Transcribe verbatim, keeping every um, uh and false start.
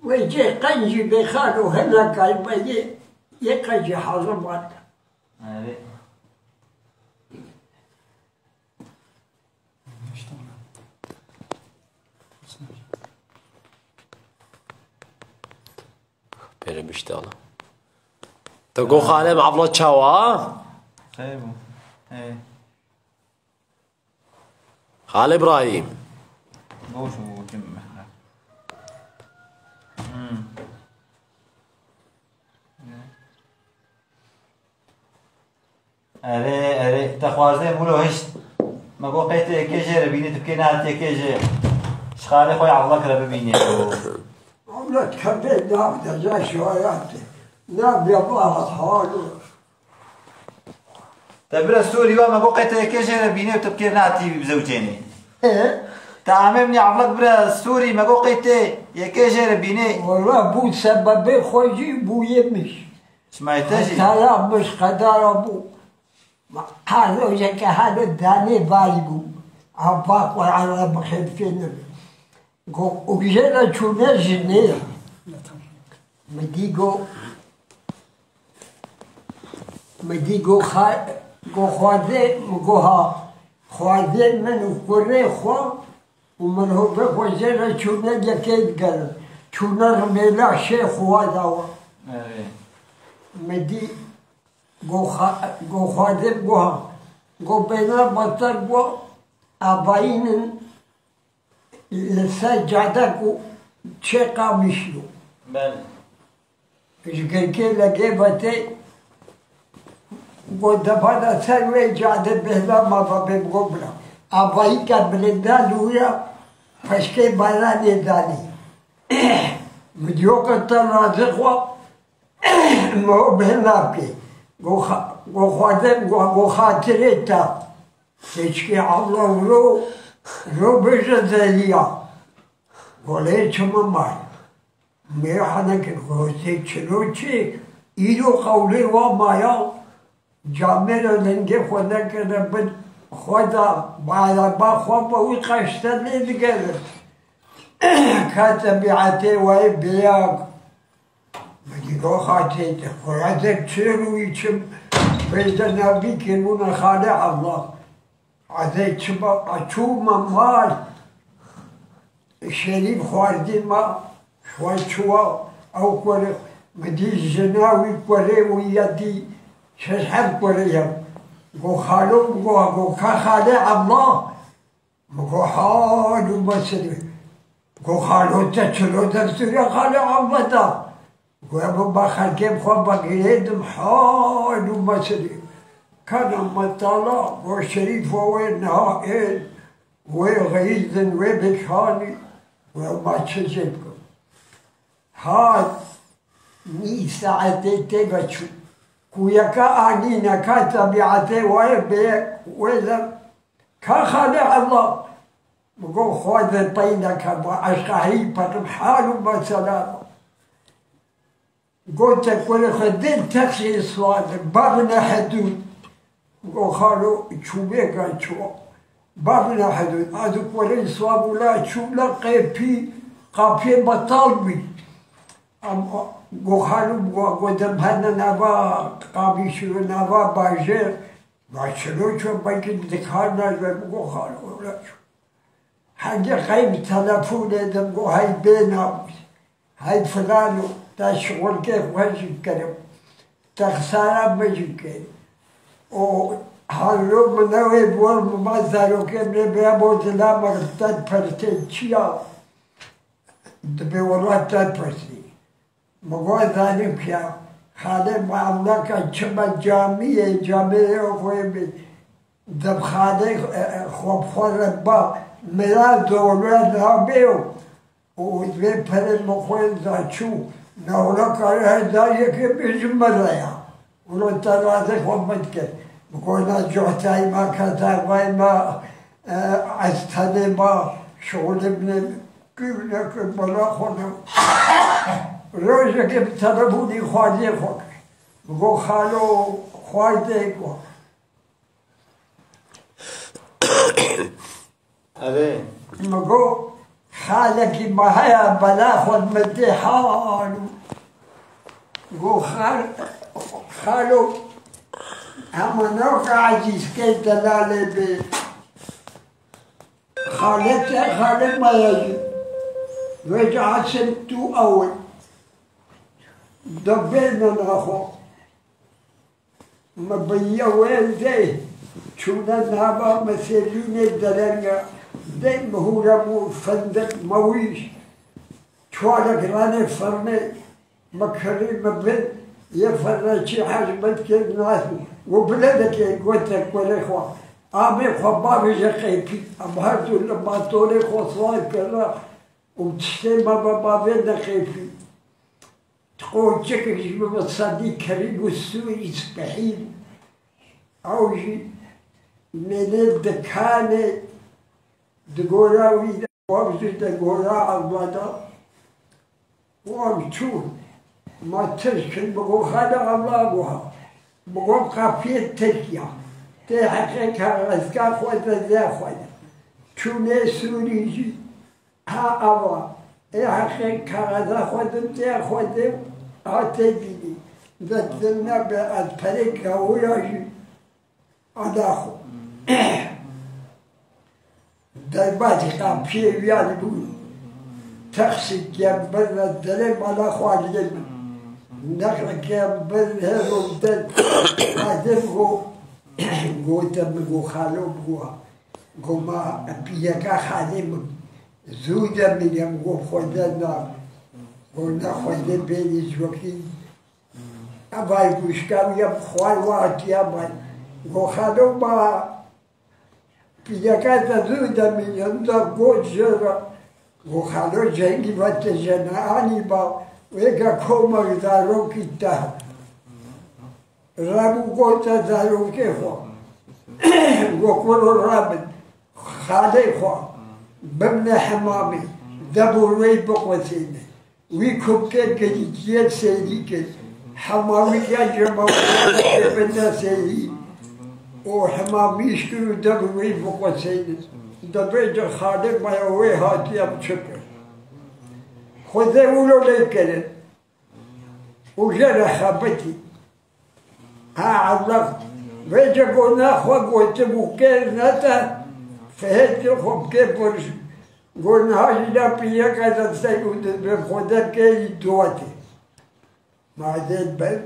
Wê cê qencî bê xalo hina kayma yê, yê qencî hazir bate. Erê. Pêre biştala. Te go xalê me abla çawa? Xeyr bû. Hey. Xalê Ibrahîm. Boş bû kim? Hmm. Erê, erê, te xwarzê mûlo hişt. Me got qey tê yekê jê re bînî, tu bikê nehat yekê jê. Ji xalê xwe ya Ewlak re bibînî. Ewlak kevê nav de, ca şoya te. Nav ya bahat halo. Te bira Sûrî wa me got qey tê yekê jê re bînî û tu bikê nehat tî bî bizewcênî. He? Te amê min ya Ewlak bira Sûrî me got qey tê yekê jê re bînî. Wela bû sebebê xwe jî bû yemiş. Çima yê te jî? Heta ya miş qedara bû. Ma, ha rojeke halo danê vayî bû. Ava Qur'an re bixêlfê nebe. Go, û jê re çûne jinê. Mi dî go, mi dî go xa-, go xwedê, mi go ha. Xwedê min û kurê xwe û mirovê xwe jê re çûne yekê digerin. Çûne rimêla şêx û wada we. Erê. Mi dî go xa-, go xwedê go ha. Go bêna beter go abayînin li ser cadek û çê Qamişlo. Belê. Ji girkê legê ve tê got, "Defana ser wê cadê bêhna mava bê." Got, "Bira." Avayî ke bilind da li wî ya peşkê baranê danî. Min diyo ke te razî xwe, min o bêhna bikê. Go xa-, go xwedê, go, go xatirê te. Keçikê Ewla ro, ro bêje zeliya. Go lê çima may? Mêr henekê gotê çilo çi, îro qewlê wa maya, camêra lingê xwe nekirine bin xwe da, bi ereba xwe bi wî qeşte lê digere. Ka tebîetê wayê bêyak. Min dî go xatê te, xwe ya te çi rûyî çim, vêze navî kirûna xalê Allah. Ezê çima açûma mal, şerîf xwarzî ma, xwe çuwa, ew kurê, min dî jina wî kurê wî ya dî, şeş heft kurê ye. Go xalo, go, go ka xalê Ewla, min go hal û meselê. Go xalo te çilo destûrê xalê Ewla da? Go, "Ebo ba xelkê bi xwe vegirêdim hal û meselê." Kana me tala, go, "Şerîfa wê niha ê, wê xeyîzin, wê bêşanî." Go, "Ma çi jê bikim?" Hat, nîv saetê tê ve çû. Kuyeka anîne, ka tebîetê wayê bê, wê de, ka xalê Ewla. Min got, "Xwedê peyneke bi eşqehî pekim hal û mesela." Gote kurê xwe dê texsê siwar, babine hedû. Go xalo çûbêka çû. Babine hedû. A di kurê siwar bû la çû la qepî, qapiyê betal bî. Ama go xalo go, go dem hene nava, qabî şiro nava bajêr. Ba çilo çû, belkî dikar nabe, go xalo la çû. Hengê qey bi telefonê de go hey bêna, hey filano, te şixulkê xwe jî kirim, te xisara min jî kir. Û halo min newê bor min ma zarokê min ê bira bo dila min te pirsê çi ya? Dibê welat te pirsî. Min got, "Zanim ya, xalê me ewlaka çime camiyê, camiyê xwe bi, di xalê, e, e, xwe bi xwe re ba, mira dole nabê û, û vê perê min xwe da çû, ne ewlaka re her cariyekê bêjim min re ya." Wilo te razê xwe min dike. Bi gona cohtayî me, ketavayî me, e, estenê me, şixulê min ê kir neke bela xwe ne. Rojekê bi telefonî xwediyê xwe kir. Bi go xalo xwedê go. Erê. Mi go Halekî me heye, bela xwe min tê hal û go xal-, xalo, hema newke ezîzkê delalê bê. Xalê te, xalê me ye jî. Vêca hasim tu ew e. De bê me naxwe. Me bi yewên dê çûne nava me sêvînê derenge, dê mihûre bû findiq me wîş, çarek ranê firnê me kirî me bin, yê firnekî hej me kir nas û bile dikê gote kurê xwe, amê xwe bavêje qêpî, em her du li matorê xwe sar kirine û tiştê me ve bavêne qêpî. Qoçikek ji min sedî kirî bû sûrî spehî bû. Ew jî mêlê dikanê di gora wî de, wan jî di gora ewla de. Wan çû, ma tirk in, bi go xala ewla buha. Bi go qapiyê tirk ya. Tê heqê kaxezka xwe de, zê xwe de. Çûnê sûrî jî. Ha ava, ê heqê kaxeza xwe din tê xwe de, ha tê bînî. Ve din nebe ez perê gawira jî ada xwe. Derbazî qapiyê wiya dibû. Texsî kembir ve derê mala xwe aliyê min. Nexle kembir hero de. Adem go, gote min go xalo go. Go ma piyeka xalê min. Zû de min em go xwede na. Go ne xwede bêrî jokî. Evay guşka wî em xwar watiya bay. Go xalo ma piyeka te zû de min em da go jera. Go xalo cengî ve te jena anî ba. Wêga koma zarokî te. Rabû gote zarokê xwe. Go kuro rabin. Xalê xwe. Bimne hemamê. Deb û rê biqwesêne. Wî kubke girîtiyê sêrî kir. Hema wî ya cema bine sêrî. Û hema mîş kir û deb û rê biqwesêne. Dibêje xalê me ya wê hatiye çi kir. Xwedê wilo lê kirin. Û jê re xebitî. Ha Allah, vêce gona xwe gotibû kêr nete, fihêtê xwe bikê birj. Gona jî la piyeka de sey û dibê xwe de kêrî duwetê. Ma dê ber,